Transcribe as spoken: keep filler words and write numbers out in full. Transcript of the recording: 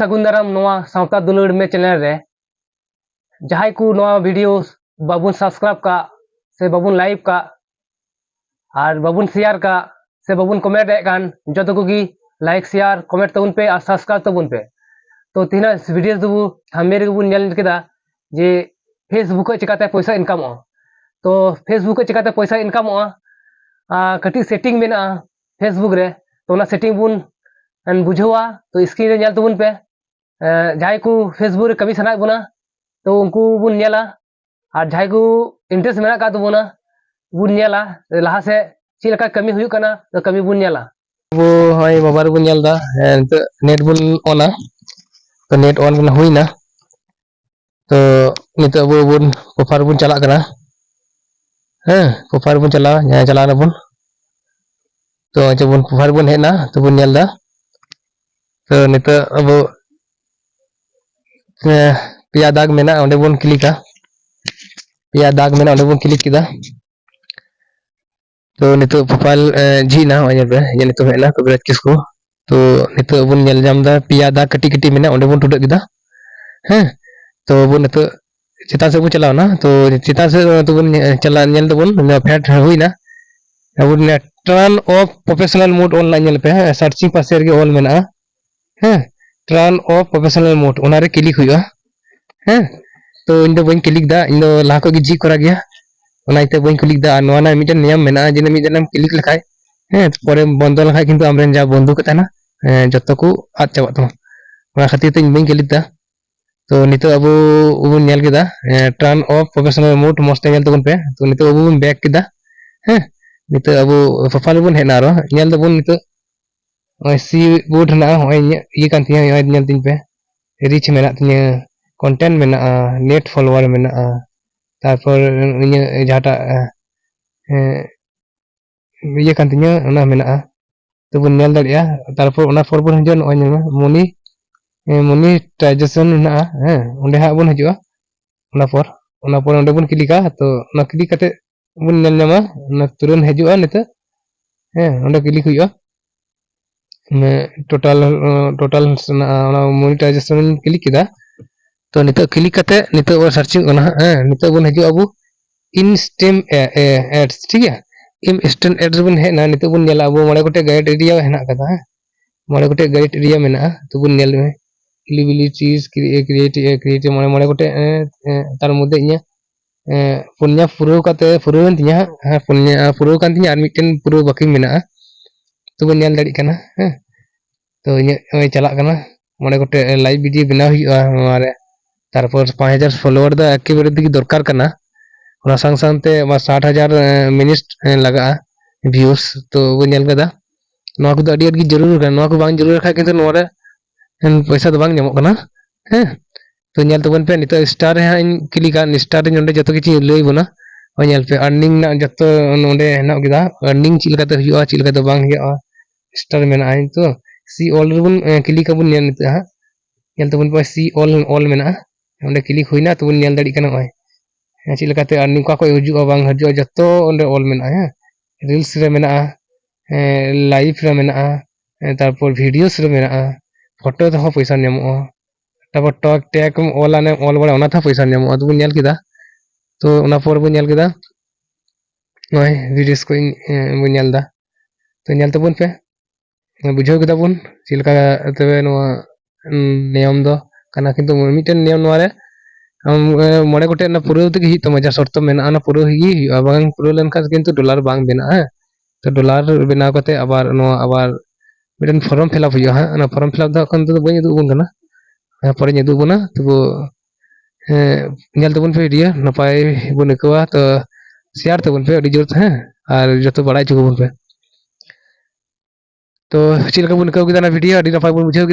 ᱥᱟᱹᱜᱩᱱ ᱫᱟᱨᱟᱢ ᱱᱚᱣᱟ ᱥᱟᱶᱛᱟ ᱫᱩᱞᱟᱹᱲ ᱢᱮ ᱪᱮᱱᱮᱞ ᱨᱮ᱾ ᱡᱟᱦᱟᱸᱭ ᱠᱚ ᱱᱚᱣᱟ ᱵᱷᱤᱰᱤᱭᱳ ᱵᱟᱵᱚᱱ ᱥᱟᱵᱥᱠᱨᱟᱭᱤᱵ ᱠᱟᱜ ᱥᱮ ᱵᱟᱵᱚᱱ ᱞᱟᱭᱤᱠ ᱠᱟᱜ ᱟᱨ ᱵᱟᱵᱚᱱ ᱥᱮᱭᱟᱨ ᱠᱟᱜ ᱥᱮ ᱵᱟᱵᱚᱱ ᱠᱚᱢᱮᱱᱴ ᱮᱫ ᱠᱟᱱ, ᱡᱚᱛᱚ ᱠᱚᱜᱮ ᱞᱟᱭᱤᱠ, ᱥᱮᱭᱟᱨ, ᱠᱚᱢᱮᱱᱴ ᱛᱟᱵᱚᱱ ᱯᱮ ᱟᱨ ᱥᱟᱵᱥᱠᱨᱟᱭᱤᱵ ᱛᱟᱵᱚᱱ ᱯᱮ᱾ ᱛᱚ ᱛᱮᱦᱮᱧᱟᱜ ᱵᱷᱤᱰᱤᱭᱳ ᱫᱚᱵᱚ ᱛᱷᱟᱢᱵᱱᱮᱞ ᱨᱮᱜᱮ ᱵᱚᱱ ᱧᱮᱞ ᱠᱮᱫᱟ ᱡᱮ ᱯᱷᱮᱥᱵᱩᱠ ᱠᱷᱚᱱ ᱪᱤᱠᱟᱛᱮ ᱯᱚᱭᱥᱟ ᱤᱱᱠᱟᱢᱚᱜᱼᱟ᱾ ᱛᱚ ᱯᱷᱮᱥᱵᱩᱠ ᱠᱷᱚᱱ ᱪᱤᱠᱟᱛᱮ ᱯᱚᱭᱥᱟ ᱤᱱᱠᱟᱢᱚᱜᱼᱟ, ᱟᱨ ᱠᱟᱹᱴᱤᱡ ᱥᱮᱴᱤᱝ ᱢᱮᱱᱟᱜᱼᱟ ᱯᱷᱮᱥᱵᱩᱠ ᱨᱮ, ᱛᱚ ᱚᱱᱟ ᱥᱮᱴᱤᱝ ᱵᱚᱱ ᱵᱩᱡᱷᱟᱹᱣᱟ᱾ ᱛᱚ ᱥᱠᱨᱤᱱ ᱨᱮ ᱧᱮᱞ ᱛᱟᱵᱚᱱ ᱯᱮ᱾ ᱮ, ᱡᱟᱦᱟᱸᱭ ᱠᱚ ᱯᱷᱮᱥᱵᱩᱠ ᱨᱮ ᱠᱟᱹᱢᱤ ᱥᱟᱱᱟᱭᱮᱫ ᱵᱚᱱᱟ, ᱛᱚ ᱩᱱᱠᱩ ᱵᱚᱱ ᱧᱮᱞᱟ, ᱟᱨ ᱡᱟᱦᱟᱸᱭ ᱠᱚ ᱤᱱᱴᱟᱨᱮᱥᱴ ᱢᱮᱱᱟᱜ ᱟᱠᱟᱫ ᱛᱟᱵᱚᱱᱟ, ᱵᱚᱱ ᱧᱮᱞᱟ ᱞᱟᱦᱟ ᱥᱮᱫ ᱪᱮᱫ ᱞᱮᱠᱟ ᱠᱟᱹᱢᱤ ᱦᱩᱭᱩᱜ ᱠᱟᱱᱟ, ᱛᱚ ᱠᱟᱹᱢᱤ ᱵᱚᱱ ᱧᱮᱞᱟ᱾ ᱟᱵᱚ ᱦᱚᱸᱜᱼᱚᱭ ᱢᱳᱵᱟᱭᱤᱞ ᱨᱮᱵᱚᱱ ᱧᱮᱞ ᱮᱫᱟ, ᱦᱮᱸ, ᱱᱤᱛᱚᱜ ᱱᱮᱴ ᱵᱚᱱ ᱚᱱᱟ, ᱛᱚ ᱱᱮᱴ ᱚᱱ ᱦᱩᱭᱱᱟ᱾ ᱛᱚ ᱱᱤᱛᱚᱜ ᱟᱵᱚ ᱵᱚᱱ ᱯᱨᱚᱯᱷᱟᱭᱤᱞ ᱵᱚᱱ ᱪᱟᱞᱟᱜ ᱠᱟᱱᱟ᱾ ᱦᱮᱸ, ᱯᱨᱚᱯᱷᱟᱭᱤᱞ ᱵᱚᱱ ᱪᱟᱞᱟᱣ, ᱡᱟᱦᱟᱸ ᱪᱟᱞᱟᱣ ᱱᱟᱵᱚᱱ᱾ ᱛᱚ ᱡᱮᱢᱚᱱ ᱯᱨᱚᱯᱷᱟᱭᱤᱞ ᱵᱚᱱ ᱦᱮᱡ ᱮᱱᱟ, ᱛᱚ ᱵᱚᱱ ᱧᱮᱞ ᱮᱫᱟ᱾ ᱛᱚ ᱱᱤᱛᱚᱜ ᱟᱵᱚ, ᱮ, ᱯᱮᱭᱟ ᱫᱟᱜᱽ ᱢᱮᱱᱟᱜᱼᱟ, ᱚᱸᱰᱮ ᱵᱚᱱ ᱠᱞᱤᱠᱟ᱾ ᱯᱮᱭᱟ ᱫᱟᱜᱽ ᱢᱮᱱᱟᱜᱼᱟ, ᱚᱸᱰᱮ ᱵᱚᱱ ᱠᱞᱤᱠ ᱠᱮᱫᱟ᱾ ᱛᱚ ᱱᱤᱛᱚᱜ ᱯᱨᱚᱯᱷᱟᱭᱤᱞ, ᱮ, ᱡᱷᱤᱡ ᱮᱱᱟ, ᱱᱚᱜᱼᱚᱭ ᱧᱮᱞ ᱯᱮ, ᱡᱮ ᱱᱤᱛᱚᱜ ᱦᱮᱡ ᱮᱱᱟ ᱠᱚᱵᱤᱨᱟᱡᱽ ᱠᱤᱥᱠᱩ᱾ ᱛᱚ ᱱᱤᱛᱚᱜ ᱵᱚᱱ ᱧᱮᱞ ᱧᱟᱢ ᱮᱫᱟ ᱯᱮᱭᱟ ᱫᱟᱜᱽ ᱠᱟᱹᱴᱤᱡ ᱠᱟᱹᱴᱤᱡ ᱢᱮᱱᱟᱜᱼᱟ, ᱚᱸᱰᱮ ᱵᱚᱱ ᱴᱩᱰᱟᱹᱜ ᱠᱮᱫᱟ᱾ ᱦᱮᱸ, ᱛᱚ ᱟᱵᱚ ᱱᱤᱛᱚᱜ ᱪᱮᱛᱟᱱ ᱥᱮᱫ ᱵᱚᱱ ᱪᱟᱞᱟᱣᱱᱟ᱾ ᱛᱚ ᱪᱮᱛᱟᱱ ᱥᱮᱫ ᱛᱚᱵᱚᱱ ᱧᱮ-, ᱪᱟᱞᱟᱣ, ᱧᱮᱞ ᱫᱟᱵᱚᱱ ᱱᱚᱣᱟ ᱯᱷᱮᱰ ᱦᱩᱭᱱᱟ᱾ ᱟᱵᱚ ᱱᱤᱭᱟᱹ turn off professional mode on ᱞᱟᱝ ᱧᱮᱞ ᱯᱮ, ᱦᱮᱸ, searching ᱯᱟᱥᱮ ᱨᱮᱜᱮ ᱚᱞ ᱢᱮᱱᱟᱜᱼᱟ᱾ ᱦᱮᱸ, turn off professional mode, ᱚᱱᱟᱨᱮ ᱠᱞᱤᱠ ᱦᱩᱭᱩᱜᱼᱟ᱾ ᱦᱮᱸ, ᱛᱚ ᱤᱧ ᱫᱚ ᱵᱟᱹᱧ ᱠᱞᱤᱠ ᱮᱫᱟ, ᱤᱧ ᱫᱚ ᱞᱟᱦᱟ ᱠᱷᱚᱡ ᱜᱮ ᱡᱷᱤᱡ ᱠᱚᱨᱟ ᱜᱮᱭᱟ, ᱚᱱᱟ ᱤᱭᱟᱹᱛᱮ ᱵᱟᱹᱧ ᱠᱞᱤᱠ ᱮᱫᱟ᱾ ᱟᱨ ᱱᱚᱣᱟ ᱨᱮᱱᱟᱜ ᱢᱤᱫᱴᱮᱱ ᱱᱤᱭᱚᱢ ᱢᱮᱱᱟᱜᱼᱟ, ᱡᱮ ᱢᱤᱫ ᱫᱷᱟᱣ ᱮᱢ ᱠᱞᱤᱠ ᱞᱮᱠᱷᱟᱡ, ᱦᱮᱸ, ᱯᱚᱨᱮ ᱵᱚᱱᱫᱚ ᱞᱮᱠᱷᱟᱡ ᱠᱤᱱᱛᱩ ᱟᱢᱨᱮᱱ ᱡᱟ ᱵᱚᱱᱫᱷᱩ ᱠᱚ ᱛᱟᱦᱮᱱᱟ, ᱦᱮᱸ, ᱡᱚᱛᱚ ᱠᱚ ᱟᱫ ᱪᱟᱵᱟᱜ ᱛᱟᱢᱟ᱾ ᱚᱱᱟ ᱠᱷᱟᱹᱛᱤᱨ ᱛᱮ ᱤᱧ ᱵᱟᱹᱧ ᱠᱞᱤᱠ ᱮᱫᱟ᱾ ᱛᱚ ᱱᱤᱛᱚᱜ ᱟᱵᱚ ᱵᱚᱱ ᱧᱮᱞ ᱠᱮᱫᱟ, ᱮ, turn off professional mode, ᱢᱚᱡᱽ ᱛᱮ ᱧᱮᱞ ᱛᱟᱵᱚᱱ ᱯᱮ᱾ ᱛᱚ ᱱᱤᱛᱚᱜ ᱟᱵᱚ ᱵᱚᱱ ᱵᱮᱠ ᱠᱮᱫᱟ᱾ ᱦᱮᱸ, ᱱᱤᱛᱚᱜ ᱟᱵᱚ ᱯᱨᱚᱯᱷᱟᱭᱤᱞ ᱵᱚᱱ ᱦᱮᱡ ᱮᱱᱟ ᱟᱨᱚ᱾ ᱧᱮᱞ ᱫᱟᱵᱚᱱ ᱱᱤᱛᱚᱜ ᱱᱚᱜᱼᱚᱭ ᱥᱤ ᱵᱳᱨᱰ ᱦᱮᱱᱟᱜᱼᱟ, ᱱᱚᱜᱼᱚᱭ ᱤᱧᱟᱹᱜ ᱤᱭᱟᱹ ᱠᱟᱱ ᱛᱤᱧᱟᱹ, ᱱᱚᱜᱼᱚᱭ ᱧᱮᱞ ᱛᱤᱧ ᱯᱮ, ᱨᱤᱪ ᱢᱮᱱᱟᱜ ᱛᱤᱧᱟᱹ, ᱠᱚᱱᱴᱮᱱᱴ ᱢᱮᱱᱟᱜᱼᱟ, ᱱᱮᱴ ᱯᱷᱚᱞᱳᱣᱟᱨ ᱢᱮᱱᱟᱜᱼᱟ, ᱛᱟᱨᱯᱚᱨ ᱤᱧᱟᱹᱜ ᱡᱟᱦᱟᱸᱴᱟᱜ, ᱮ, ᱤᱭᱟᱹ ᱠᱟᱱ ᱛᱤᱧᱟᱹ, ᱚᱱᱟ ᱢᱮᱱᱟᱜᱼᱟ᱾ ᱛᱚᱵᱚᱱ ᱧᱮᱞ ᱫᱟᱲᱮᱭᱟᱜᱼᱟ᱾ ᱛᱟᱨᱯᱚᱨ ᱚᱱᱟ ᱯᱚᱨ ᱵᱚᱱ ᱦᱤᱡᱩᱜᱼᱟ, ᱱᱚᱜᱼᱚᱭ ᱧᱮᱞ ᱢᱮ, ᱢᱚᱱᱤ-, ᱮ, ᱢᱚᱱᱤᱴᱟᱭᱡᱮᱥᱚᱱ ᱢᱮᱱᱟᱜᱼᱟ᱾ ᱦᱮᱸ, ᱚᱸᱰᱮ ᱦᱟᱸᱜ ᱵᱚᱱ ᱦᱤᱡᱩᱜᱼᱟ᱾ ᱚᱱᱟ ᱯᱚᱨ, ᱚᱱᱟ ᱯᱚᱨ ᱚᱸᱰᱮ ᱵᱚᱱ ᱠᱞᱤᱠᱟ᱾ ᱛᱚ ᱚᱱᱟ ᱠᱞᱤᱠ ᱠᱟᱛᱮ ᱵᱚᱱ ᱧᱮᱞ ᱧᱟᱢᱟ, ᱚᱱᱟ ᱛᱩᱨᱟᱹᱱ ᱦᱤᱡᱩᱜᱼᱟ ᱱᱤᱛᱚᱜ᱾ ᱦᱮᱸ, ᱚᱸᱰᱮ ᱠᱞᱤᱠ ᱦᱩᱭᱩᱜᱼᱟ᱾ ᱴᱳᱴᱟᱞ ᱴᱳᱴᱟᱞ ᱚᱱᱟ ᱢᱚᱱᱤᱴᱟᱭᱡᱮᱥᱚᱱ ᱤᱧ ᱠᱞᱤᱠ ᱠᱮᱫᱟ᱾ ᱛᱚ ᱱᱤᱛᱚᱜ ᱠᱞᱤᱠ ᱠᱟᱛᱮ ᱱᱤᱛᱚᱜ ᱵᱚᱱ ᱥᱟᱨᱪᱤᱝ ᱠᱟᱱᱟ ᱦᱟᱸᱜ᱾ ᱦᱮᱸ, ᱱᱤᱛᱚᱜ ᱵᱚᱱ ᱦᱤᱡᱩᱜᱼᱟ ᱟᱵᱚ ᱤᱱᱥᱴᱮᱢ ᱮᱰᱥ, ᱴᱷᱤᱠ ᱜᱮᱭᱟ᱾ ᱤᱱᱥᱴᱮᱢ ᱮᱰᱥ ᱨᱮᱵᱚᱱ ᱦᱮᱡ ᱮᱱᱟ, ᱱᱤᱛᱚᱜ ᱵᱚᱱ ᱧᱮᱞᱟ ᱟᱵᱚ ᱢᱚᱬᱮ ᱜᱚᱴᱮᱡ ᱜᱟᱭᱤᱰ ᱮᱨᱤᱭᱟ ᱦᱮᱱᱟᱜ ᱠᱟᱫᱟ᱾ ᱦᱮᱸ, ᱢᱚᱬᱮ ᱜᱚᱴᱮᱡ ᱜᱟᱭᱤᱰ ᱮᱨᱤᱭᱟ ᱢᱮᱱᱟᱜᱼᱟ᱾ ᱛᱚ ᱵᱚᱱ ᱧᱮᱞ ᱢᱮ, ᱠᱨᱤᱭᱮᱴ ᱠᱨᱤᱭᱮᱴ ᱢᱚᱬᱮ ᱢᱚᱬᱮ ᱜᱚᱴᱮᱡ, ᱮ, ᱮ, ᱛᱟᱨ ᱢᱚᱫᱽᱫᱷᱮ ᱤᱧᱟᱹᱜ ᱮ, ᱯᱩᱱᱭᱟ ᱯᱩᱨᱟᱹᱣ ᱠᱟᱛᱮ ᱯᱩᱨᱟᱹᱣᱮᱱ ᱛᱤᱧᱟ ᱦᱟᱸᱜ᱾ ᱦᱮᱸ, ᱯᱩᱱᱭᱟ ᱯᱩᱨᱟᱹᱣ ᱠᱟᱱ ᱛᱤᱧᱟ, ᱟᱨ ᱢᱤᱫᱴᱮᱱ ᱯᱩᱨᱟᱹᱣ ᱵᱟᱹᱠᱤ ᱢᱮᱱᱟᱜᱼᱟ᱾ ᱛᱚᱵᱮ ᱧᱮᱞ ᱫᱟᱲᱮᱭᱟᱜ ᱠᱟᱱᱟ᱾ ᱦᱮᱸ, ᱛᱚ ᱤᱧᱟᱹᱜ ᱱᱚᱜᱼᱚᱭ ᱪᱟᱞᱟᱜ ᱠᱟᱱᱟ, ᱢᱚᱬᱮ ᱜᱚᱴᱮᱡ ᱞᱟᱭᱤᱵᱷ ᱵᱷᱤᱰᱤᱭᱳ ᱵᱮᱱᱟᱣ ᱦᱩᱭᱩᱜᱼᱟ ᱱᱚᱣᱟ ᱨᱮ᱾ ᱛᱟᱨᱯᱚᱨ ᱯᱟᱸᱪ ᱦᱟᱡᱟᱨ ᱯᱷᱚᱞᱳᱣᱟᱨ ᱫᱚ ᱮᱠᱮᱵᱟᱨᱮ ᱛᱮᱜᱮ ᱫᱚᱨᱠᱟᱨ ᱠᱟᱱᱟ᱾ ᱚᱱᱟ ᱥᱟᱶ ᱥᱟᱶᱛᱮ ᱟᱵᱟᱨ ᱥᱟᱴ ᱦᱟᱡᱟᱨ ᱢᱤᱱᱤᱴ ᱞᱟᱜᱟᱜᱼᱟ ᱵᱷᱤᱭᱩᱥ᱾ ᱛᱚ ᱵᱚᱱ ᱧᱮᱞ ᱠᱮᱫᱟ, ᱱᱚᱣᱟ ᱠᱚᱫᱚ ᱟᱹᱰᱤ ᱟᱸᱴ ᱜᱮ ᱡᱟᱹᱨᱩᱲ ᱠᱟᱱᱟ᱾ ᱱᱚᱣᱟ ᱠᱚ ᱵᱟᱝ ᱡᱟᱹᱨᱩᱲ ᱞᱮᱠᱷᱟᱡ ᱠᱤᱱᱛᱩ ᱱᱚᱣᱟ ᱨᱮ ᱯᱚᱭᱥᱟ ᱫᱚ ᱵᱟᱝ ᱧᱟᱢᱚᱜ ᱠᱟᱱᱟ᱾ ᱦᱮᱸ, ᱛᱚ ᱧᱮᱞ ᱛᱟᱵᱚᱱ ᱯᱮ, ᱱᱤᱛᱚᱜ ᱥᱴᱟᱨ ᱨᱮ ᱦᱟᱸᱜ ᱤᱧ ᱠᱞᱤᱠᱟ᱾ ᱥᱴᱟᱨ ᱨᱮ ᱱᱚᱰᱮ ᱡᱚᱛᱚ ᱠᱤᱪᱷᱩ ᱞᱟᱹᱭ ᱵᱚᱱᱟ᱾ ᱱᱚᱜᱼᱚᱭ ᱧᱮᱞ ᱯᱮ, ᱟᱨᱱᱤᱝ ᱨᱮᱱᱟᱜ ᱡᱚᱛᱚ ᱱᱚᱰᱮ ᱦᱮᱱᱟᱜ ᱠᱮᱫᱟ, ᱟᱨᱱᱤᱝ ᱪᱮᱫ ᱞᱮᱠᱟᱛᱮ ᱦᱩᱭᱩᱜᱼᱟ, ᱪᱮᱫ ᱞᱮᱠᱟᱛᱮ ᱵᱟᱝ ᱦᱩᱭᱩᱜᱼᱟ᱾ ᱥᱴᱟᱨ ᱢᱮᱱᱟᱜᱼᱟ, ᱛᱚ ᱥᱤ ᱚᱞ ᱨᱮᱵᱚᱱ ᱠᱞᱤᱠ ᱟᱵᱚᱱ᱾ ᱧᱮᱞ ᱱᱤᱛᱚᱜ ᱦᱟᱸᱜ ᱧᱮᱞ ᱛᱟᱵᱚᱱ ᱯᱮ, ᱥᱤ ᱚᱞ ᱚᱞ ᱢᱮᱱᱟᱜᱼᱟ᱾ ᱚᱸᱰᱮ ᱠᱞᱤᱠ ᱦᱩᱭᱱᱟ, ᱛᱚᱵᱚᱱ ᱧᱮᱞ ᱫᱟᱲᱮᱭᱟᱜ ᱠᱟᱱᱟ ᱱᱚᱜᱼᱚᱭ ᱦᱮᱸ, ᱪᱮᱫ ᱞᱮᱠᱟᱛᱮ ᱟᱨᱱᱤᱝ ᱚᱠᱟ ᱠᱷᱚᱡ ᱦᱤᱡᱩᱜᱼᱟ ᱵᱟᱝ ᱦᱤᱡᱩᱜᱼᱟ, ᱡᱚᱛᱚ ᱚᱸᱰᱮ ᱚᱞ ᱢᱮᱱᱟᱜᱼᱟ᱾ ᱦᱮᱸ, ᱨᱤᱞᱥ ᱨᱮ ᱢᱮᱱᱟᱜᱼᱟ, ᱞᱟᱭᱤᱵᱷ ᱨᱮ ᱢᱮᱱᱟᱜᱼᱟ, ᱛᱟᱨᱯᱚᱨ ᱵᱷᱤᱰᱤᱭᱳᱥ ᱨᱮ ᱢᱮᱱᱟᱜᱼᱟ, ᱯᱷᱳᱴᱳ ᱛᱮᱦᱚᱸ ᱯᱚᱭᱥᱟ ᱧᱟᱢᱚᱜᱼᱟ᱾ ᱛᱟᱨᱯᱚᱨ ᱴᱚᱠ ᱴᱮᱜᱽ ᱮᱢ ᱚᱞ ᱟᱱᱮ ᱚᱞ ᱵᱟᱲᱟ, ᱚᱱᱟ ᱛᱮᱦᱚᱸ ᱯᱚᱭᱥᱟ ᱧᱟᱢᱚᱜᱼᱟ᱾ ᱟᱫᱚ ᱵᱚᱱ ᱧᱮᱞ ᱠᱮᱫᱟ, ᱛᱚ ᱚᱱᱟ ᱯᱚᱨ ᱵᱚᱱ ᱧᱮᱞ ᱠᱮᱫᱟ ᱱᱚᱜᱼᱚᱭ ᱵᱷᱤᱰᱤᱭᱳᱥ ᱠᱚ ᱵᱚᱱ ᱧᱮᱞ ᱮᱫᱟ᱾ ᱛᱚ ᱧᱮᱞ ᱛᱟᱵᱚᱱ ᱯᱮ, ᱵᱩᱡᱷᱟᱹᱣ ᱠᱮᱫᱟ ᱵᱚᱱ ᱪᱮᱫ ᱞᱮᱠᱟ ᱛᱚᱵᱮ ᱱᱚᱣᱟ ᱱᱤᱭᱚᱢ ᱫᱚ ᱠᱟᱱᱟ᱾ ᱠᱤᱱᱛᱩ ᱢᱤᱫᱴᱮᱱ ᱱᱤᱭᱚᱢ ᱱᱚᱣᱟ ᱨᱮ ᱟᱢ, ᱮ, ᱢᱚᱬᱮ ᱜᱚᱴᱮᱡ ᱚᱱᱟ ᱯᱩᱨᱟᱹᱣ ᱛᱮᱜᱮ ᱦᱩᱭᱩᱜ ᱛᱟᱢᱟ, ᱡᱟ ᱥᱚᱨᱛᱚ ᱢᱮᱱᱟᱜᱼᱟ ᱚᱱᱟ ᱯᱩᱨᱟᱹᱣ ᱜᱮ ᱦᱩᱭᱩᱜᱼᱟ᱾ ᱵᱟᱝ ᱯᱩᱨᱟᱹᱣ ᱞᱮᱱᱠᱷᱟᱱ ᱠᱤᱱᱛᱩ ᱰᱚᱞᱟᱨ ᱵᱟᱝ ᱵᱮᱱᱟᱜᱼᱟ᱾ ᱦᱮᱸ, ᱛᱚ ᱰᱚᱞᱟᱨ ᱵᱮᱱᱟᱣ ᱠᱟᱛᱮ ᱟᱵᱟᱨ ᱱᱚᱣᱟ ᱟᱵᱟᱨ ᱢᱤᱫᱴᱮᱱ ᱯᱷᱚᱨᱚᱢ ᱯᱷᱤᱞᱟᱯ ᱦᱩᱭᱩᱜᱼᱟ᱾ ᱦᱟᱸᱜ ᱚᱱᱟ ᱯᱷᱚᱨᱚᱢ ᱯᱷᱤᱞᱟᱯ ᱫᱚ ᱮᱠᱷᱚᱱ ᱫᱚ ᱵᱟᱹᱧ ᱩᱫᱩᱜ ᱟᱵᱚᱱ ᱠᱟᱱᱟ, ᱦᱮᱸ, ᱯᱚᱨᱮᱧ ᱩᱫᱩᱜ ᱟᱵᱚᱱᱟ᱾ ᱛᱚᱵᱩ ᱦᱮᱸ, ᱧᱮᱞ ᱛᱟᱵᱚᱱ ᱯᱮ ᱵᱷᱤᱰᱤᱭᱳ, ᱱᱟᱯᱟᱭ ᱵᱚᱱ ᱟᱹᱭᱠᱟᱹᱣᱟ᱾ ᱛᱚ ᱥᱮᱭᱟᱨ ᱛᱟᱵᱚᱱ ᱯᱮ ᱟᱹᱰᱤ ᱡᱳᱨ ᱛᱮ, ᱦᱮᱸ, ᱟᱨ ᱡᱚᱛᱚ ᱵᱟᱲᱟᱭ ᱦᱚᱪᱚ ᱠᱚᱵᱚᱱ ᱯᱮ᱾ ᱛᱚ ᱪᱮᱫ ᱞᱮᱠᱟ ᱵᱚᱱ ᱟᱹᱭᱠᱟᱹᱣ ᱠᱮᱫᱟ ᱚᱱᱟ ᱵᱷᱤᱰᱤᱭᱳ? ᱟᱹᱰᱤ ᱱᱟᱯᱟᱭ ᱵᱚᱱ ᱵᱩᱡᱷᱟᱹᱣ ᱠᱮᱫᱟ᱾